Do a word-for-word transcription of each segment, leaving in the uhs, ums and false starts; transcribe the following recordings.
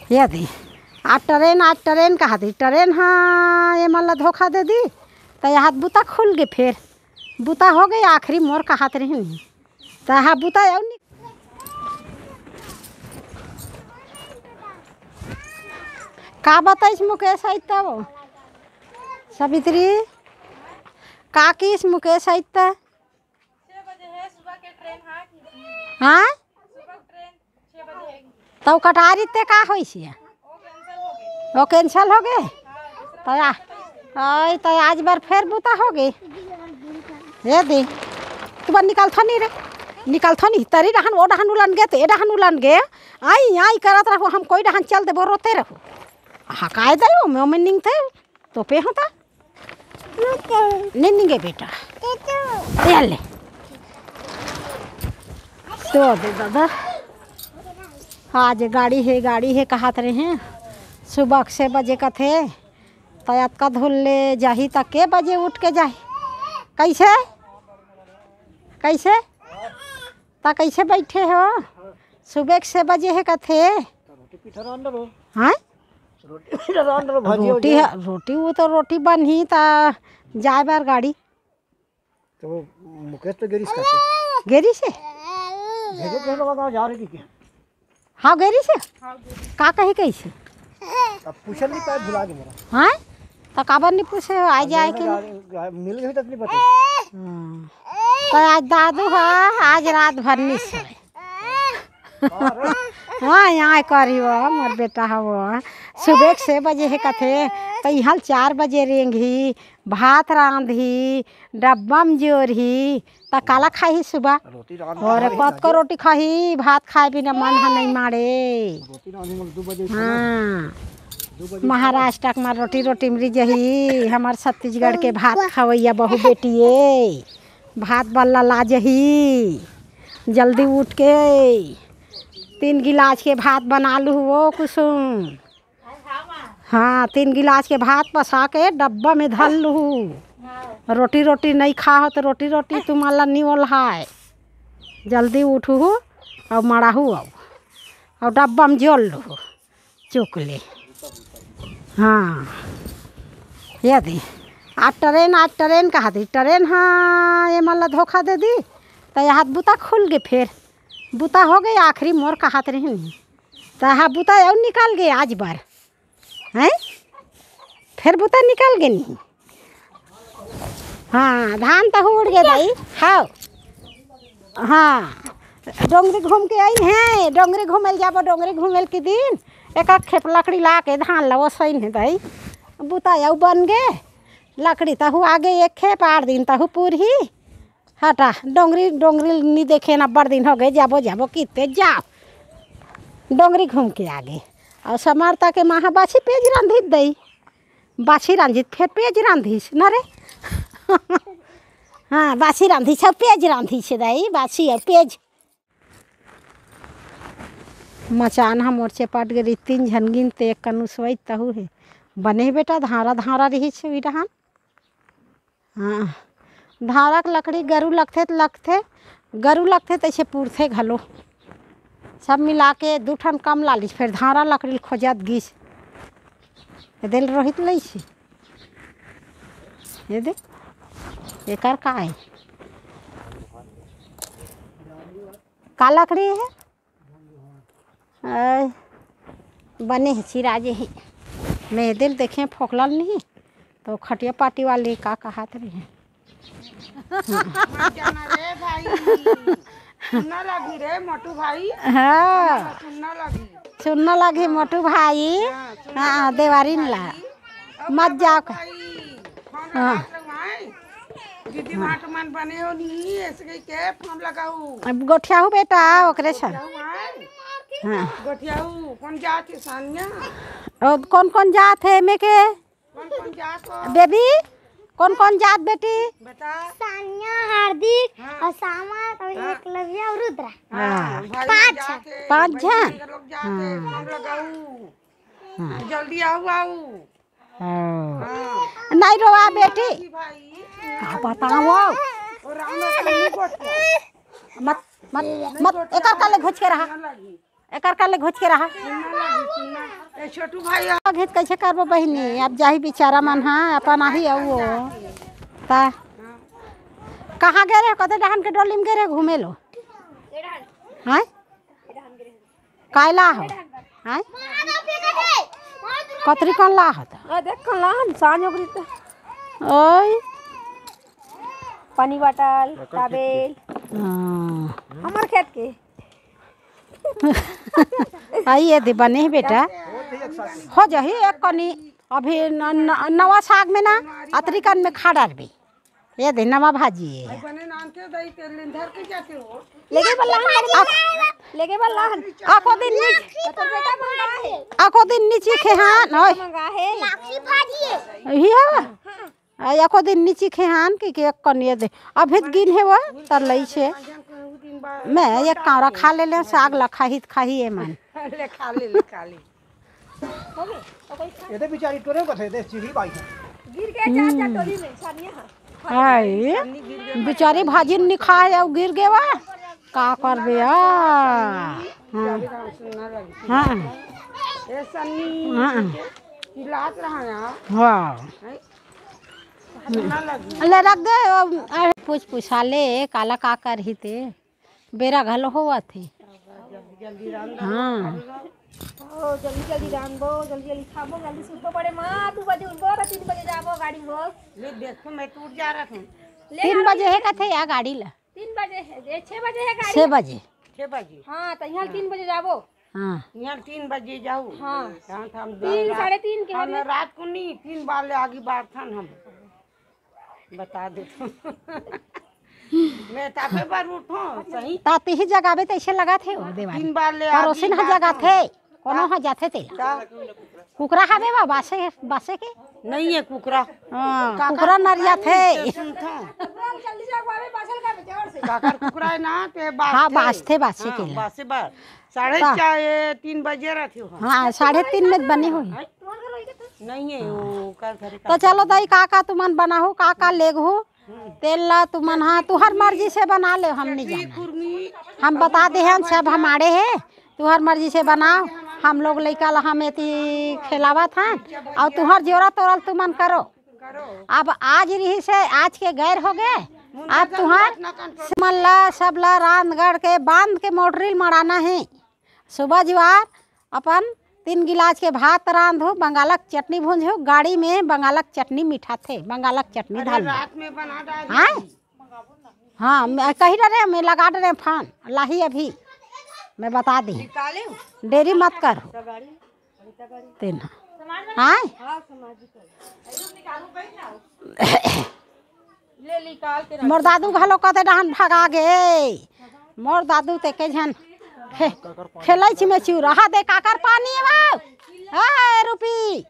ये दे, आज ट्रेन, आज ट्रेन कहा दी, ट्रेन, हाँ, ये मन ला धोखा दे दी, त यहाँ बुता खुल गे, फेर बुता हो गई आखिरी मोर कहात रही नहीं, त यहाँ बुता आऊ नहीं। का बताइस मुकेश आई तब? सावित्री, का किस मुकेश आई त? हाँ? तब कटारी ते का होइस हे? वो कैंसिल हो गे। तो आ, ओए, तो आज बार फेर बुता हो गे। ये दे, तू बार निकलथो नहीं रे, निकलथो नहीं। तरी डहन, वो डहन उलन गे, ते डहन उलन गे। आई, आई करत रहो, हम कोई डहन चल देबो, रोते रहो। हकाय दे, वो में निंगथे, तो पे होता। नहीं निंगे बेटा। ये ले। तो दे दादा। आज गाड़ी हे, गाड़ी हे कहात रहे हैं। सुबह के छः बजे कथे। त अतका धुल ले जाही त के बजे उठ के जाही? कैसे? कैसे? त कैसे बैठे हो? सुबह के छः बजे हे कथे। रोटी पीठा रांध रहो। हाँ? रोटी पीठा रांध रहो, भजिया रोटी उजिया। ह-, रोटी, वो तो रोटी बनही त जाए बार गाड़ी। तो वो मुकेश तो गेरिस करते। गेरिस हे? भेजो तो लोग जा रहे कि क्या? हाँ, गेरिस हे? का कही कैसे? अब पूछल नहीं पाए, भुला गए मेरा। हाँ? तो काबर नहीं पूछे, आ जाए कि नहीं? मिल गए तो नहीं पता। हाँ। तो आज दादू हा, आज रात भर नहीं सोए। हाँ, यहाँ करी वो, मोर बेटा हा वो। सुबह के छः बजे हे कथे, तो इहाँ चार बजे रेंगही, भात रांधही, डब्बा में जोरही, त काला खाही सुबह? रोटी रांध और के कतको रोटी खाही, भात खाए बिना मन ह नहीं माड़े। रोटी रांधे में दू बजे खाना। हाँ। दू बजे महाराष्ट्र के मार रोटी, रोटी मरी जही, हमार छत्तीसगढ़ के भात खवैया बहू बेटी ए। भात बल्ला ला जही, जल्दी उठ के तीन गिलास के भात बना लू वो कुसुम। हाँ, तीन गिलास के भात पसा के डब्बा में धर लूहू। रोटी, रोटी नहीं खा हो तो रोटी, रोटी तुम्हारा नहीं ओल्हाए। जल्दी उठू और मड़ाहू आओ, और डब्बा में जोल लूहू। चुकले। हाँ, ये दे, आज ट्रेन, आज ट्रेन कहा दी, ट्रेन, हाँ, ये मन ला धोखा दे दी, त यहाँ बुता खुल गे, फेर बुता हो गई आखिरी मोर कहात रही नहीं, त यहाँ बुता अउ निकल गे आज बार, हैं, फेर बुता निकल गे नहीं। हाँ, धान तहु उड़ गे दाई। हाँ, हाँ, डोंगरी घूम के आइन हे, डोंगरी घूमे ल जाबो, डोंगरी घूमे ल के दिन एक एक खेप लकड़ी ला के धान ला ओसइन हे दाई। बुता अउ बन गे, लकड़ी तहु आगे एक खेप, आठ दिन तहु पूरही। हटा, डोंगरी, डोंगरी नी देखे ना, बड़ दिन हो गए, जाबो, जाबो, किते जाओ। डोंगरी घूम के आगे। अउ समरता के माँ हा बाछी पेज रांधित दई। बाछी रांधित, फेर पेज रांधिस, न रे? हाँ, बाछी रांधिस, अउ पेज रांधिस दई, बाछी अउ पेज। मचान हा मोर चेपट गे रही, तीन झन गिन ते एक कन उसवई तहु हे। बने हे बेटा, धारा, धारा रहिस हे, उही डहान। हाँ, धारा के लकड़ी गरू लगथे त लगथे, गरू लगथे तइसे पुरथे घलो। सब मिला के दू ठन कम लालिस, फेर धारा लकड़ी ल खोजत गिस। ए दे ल रोहित लइसे। ए दे, एकर का हे? का लकड़ी हे? आय, बने हे, चिरा जे हे। मैं ए दे ल देखे फोकलल नहीं, तो खटिया पाटी वाली का कहात रही। मत जाना रे भाई, सुनना लगी रे मोटू भाई। हाँ। सुनना लगी। सुनना लगी मोटू भाई। हाँ, सुनना हाँ, लगी देवारिन ला। भाई। अब मत जाओ। भाई, फोन हाँ। लगा के लगाए। दीदी हाँ। माँ तो मन बने हो नहीं, ऐसे कही के फोन लगाऊ। अब गोठियाहू बेटा, ओकरे छन। गोठियाहू आए। हाँ। गोठियाहू, कौन जात हे सानिया? और कौन कौन जात हे एमे के? कौन कौन जात हो? बेबी, कौन कौन जात बेटी? बता। सानिया, हार्दिक हाँ। और सामा और हाँ। एकलव्य और रुद्रा। हाँ, हाँ। भाई पाँच। जात हे, पाँच भाई झन? लोग जात हे, हाँ। फोन लगाऊ। हाँ। जल्दी आऊ, आऊ। हाँ। हाँ। नहीं रोवा बेटी। भाई। का बताओ? और राम रतन नहीं गोठिया। मत, मत, नहीं मत, गोठिया। एकर काले घुच के रहा। ना लगी। एकर काले घुच के रहा। ना लगी, ना। छोटू भाई आ- अघित कैसे करबो बहिनी, अब जाही बेचारा मन, हाँ, अपन आही अउ वो। ता कहाँ गे रहे? कते डहन के डोली में गे रहे घूमे लो? हाँ, कायला हो? हाँ, कतरी कौन ला होता? आ, देख कौन ला हम, साँझ हो गई तो। ओए, पानी बाटल, टावेल। हाँ। हमर खेत के। आई ये दे बने बेटा, हो जाही एक कनी। अभी न, न, नवा साग में ना, अतरी कन में खा डारबे। ये दे नवा भाजी है। बने नान के दही तेल लेन धर के जाते हो। लेके बल्ला हन, लेके बल्ला हन। आको दिन नी, बेटा मंगा है। आको दिन नीचे खे हाँ, नोय। मंगा है। लाक्षी भाजी है। यही है। हाँ। आ, एको दिन नीची खेहान कि, कि एक कनिए दे। अभी त गिन हे वो, तर लई छे। मैं एक कावरा खा ले ले, साग ला खाही त खाही ए मन। ले खा ले, ले खा ले। एदे बिचारी तोरे कथे दे, चिड़ी बाई। गिर गए जा, जा टोली में, सानिया हा। हाय, बिचारी भाजी नि खाए अउ गिर गए वा। का करबे आ? हाँ। हाँ। ए सन्नी, हाँ। चिल्लात रहा यार। वाह। हैं? ले रख दे, ओ, अरे, पूछ पूछा ले, काला का करही ते? बेरा घलो होवत हे। जल्दी, जल्दी रांध दो। हाँ। ओ, जल्दी, जल्दी रांध दो, जल्दी, जल्दी खाबो, जल्दी सुतबो पड़े। माँ, दू बजे उठबो, तो तीन बजे जाबो गाड़ी में। ले, देखो, मैं टूट जा रहा हूँ। ले तीन गाड़ी बजे ले। हे कथे या गाड़ी ला? तीन बजे हे, ए, छह बजे हे गाड़ी। छह बजे। छह बजे। हाँ, तो यहाँ हाँ। तीन बजे जाबो। हाँ। यहाँ तीन बजे जाऊ। हाँ। यहाँ तो हम तीन, रात, साढ़े तीन के हम हवे। रात को नहीं, तीन बार ले आगे बार था हम। बता दे तो। मैं तापे बार उठो, सही। ता तिही जगाबे तैसे लगा थे वो देवारी। तीन बार ले परोसिन आगे ह बार जगा था। थे, कोनो ह जाथे ते। का? कुकरा हवे बा, बासे, बासे के? नहीं है कुकरा। हाँ, काकर कुकरा नरिया थे। नहीं है, सुन था। जल्दी से अगुवावे बासल का बेटे और से। काकर कुकरा है ना, ते बास हाँ, थे। बास थे, बासे हाँ, के ला। बासे बार। साढ़े ता- चार, तीन बजे रहती हो। हाँ, साढ़े तीन में बने हुई। हैं? नहीं है, वो का घरे का तो चलो दाई, का का तुमन बनाहू, का का लेगहू, तेल ला तुमन, हाँ, तुहर मर्जी से बना ले, हम नहीं चटनी, जाना। कुर्मी, हम बता दे हन, सब हमारे है, तुहर मर्जी से बनाओ। हम लोग लइका ला हम एती खेलावत हन, अउ तुहर जोरा तोरल तुमन करो। अब आज रही से आज के गैर हो गए, अब तुहर मन ला सब ला रांधगढ़ के बांध के मोटरी मड़ाना है। सुबह जुआर अपन तीन गिलास के भात रांधहू, बंगालक चटनी भूंजहू, गाड़ी में बंगालक चटनी मिठाथे, बंगालक चटनी अरे, धान में। रात में बना डाल हाँ? दीजिए। हाँ, मैं कही रहे, मैं लगा रहे फोन, लाही अभी, मैं बता दी। निकाले हो? देरी मत कर। तो गाड़ी, अनिता गाड़ी। तेना। हाँ? हाँ, सामाजिक है। ले निकाल के रख। मोर दादू घलो कते डहन भगा गे। मोर दादू ते के झन खे-, खेलै छी में चिउरा। हा दे काकर पानी है बाऊ? ए रूपी,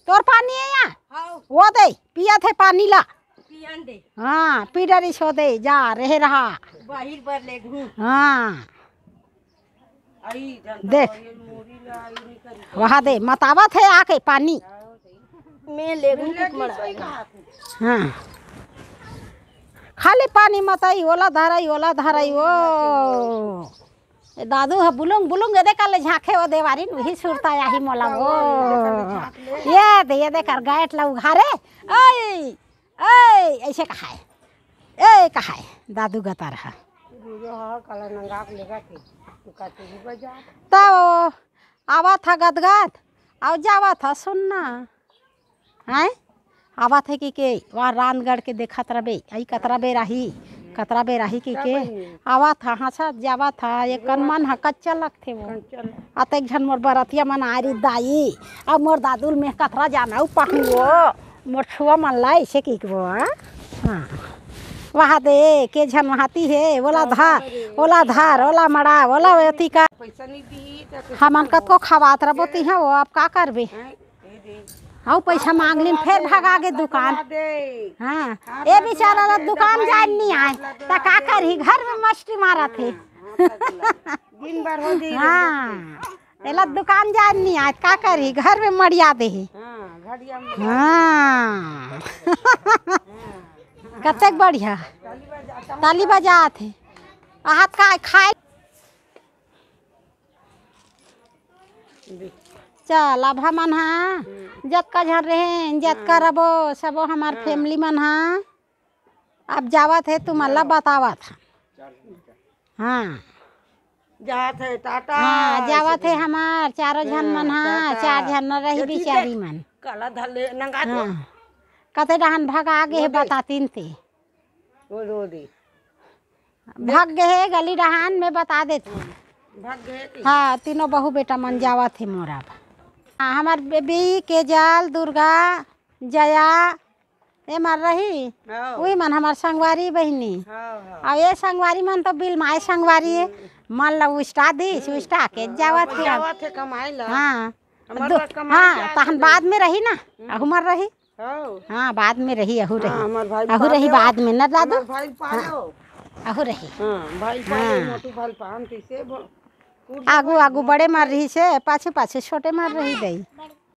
तोर पानी है या? हाँ। वो दे, पिया थे पानी ला। पियन दे। हाँ, पी डरी सो दे, जा रहे रहा। बाहिर बर ले घू। हाँ। देख, वहाँ दे, मतावत है आके पानी। मैं लेबू के मड़ा। हाँ। खाली पानी मताई, ओला धराई, ओला धराई, ओ। ए दादू ह बुलुंग, बुलुंग एदे काले झांके ओ देवारी, वही सुरता आही मोला ओ। ये दे, ये दे कर गैट ला उघारे। ओए। ए, ऐसे कहा है? ए, कहा है? दादू गता रहा। वीडियो हा काला नंगा के लेगा के, तू का टीवी बजा। तो आवत हा गदगद, अउ जावत हा सुन्ना। हैं? आवत है कि के, वहाँ रामगढ़ के देखत रबे, आई कतरा बेर आही, कतरा बेर आही कि का के, बनी? आवत हा, हंसत जावत हा, ये कन मन हा कच्चा लगथे वो। कंचन। अतेक झन मोर बरतिया मन आरी दाई, अब मोर दादुल में कतरा जाना उ पाहू वो। मोर छुआ मन ला ऐसे कहिके वो, हाँ? हाँ। वहा दे, के झन वहाती हे, ओला धार, ओला धार, ओला मड़ा, ओला अति का। पैसा नहीं दी, तो कैसे हमन करबो? कतको खवात रबो तिहा वो, अब का करबे? हैं? दे दे। हाउ पैसा मांग लिन, फेर भगा गे दुकान। दे। हाँ, हाँ, ए बेचारा ला दुकान जाए नहीं आए, त का करही, घर में मस्ती मारत हे। हाँ, हाँ, दिन भर हो दे हाँ। एला दुकान जाए नहीं आज, का करही, घर में मड़िया देही। हाँ, घड़िया में। हाँ। कतेक बढ़िया। ताली बजा, ताली बजात हे। आहत का खाए। दे। चल, अब हमन हा जतका झन रहे, जतका रबो, सबो हमार फैमिली मन हा अब जावत हे, तुमन ला बतावत हा। हाँ। जात हे टाटा। हाँ, जावत हे हमार चारों झन मन हा, चार झन न रही बिचारी मन। काला धले नंगा तो। हाँ। कते डहान भगा गे हे बतातीन ते। वो दे। भग गे हे गली डहान में बता देत हूँ। भग गे हे कि? हाँ, तीनों बहू बेटा मन जावत हे मोरा बा। हाँ, हमार बेबी, केजल, दुर्गा, जया, ये मन रही। हाँ। उही मन हमार संगवारी बहिनी। हाँ, हाँ। अउ ये संगवारी मन तो बिल माय संगवारी हे। मन ला उस्टा दिस, उस्टा के जावत हे अब। जावत हे कमाए ला। हाँ। हाँ, तहन बाद में रही ना, अहू मन रही। हाँ, बाद में रही, अहू रही। हाँ, हमार भाई अहू रही पालो। बाद में, न दादू? हमार भाई पालो। हाँ, अहू रही। हाँ, भाई पालो, हाँ। मोटू भाई पान कइसे ब-, कूद आगू, आगू बड़े मन रहिसे, पाछू, पाछू छोटे मन रही दई।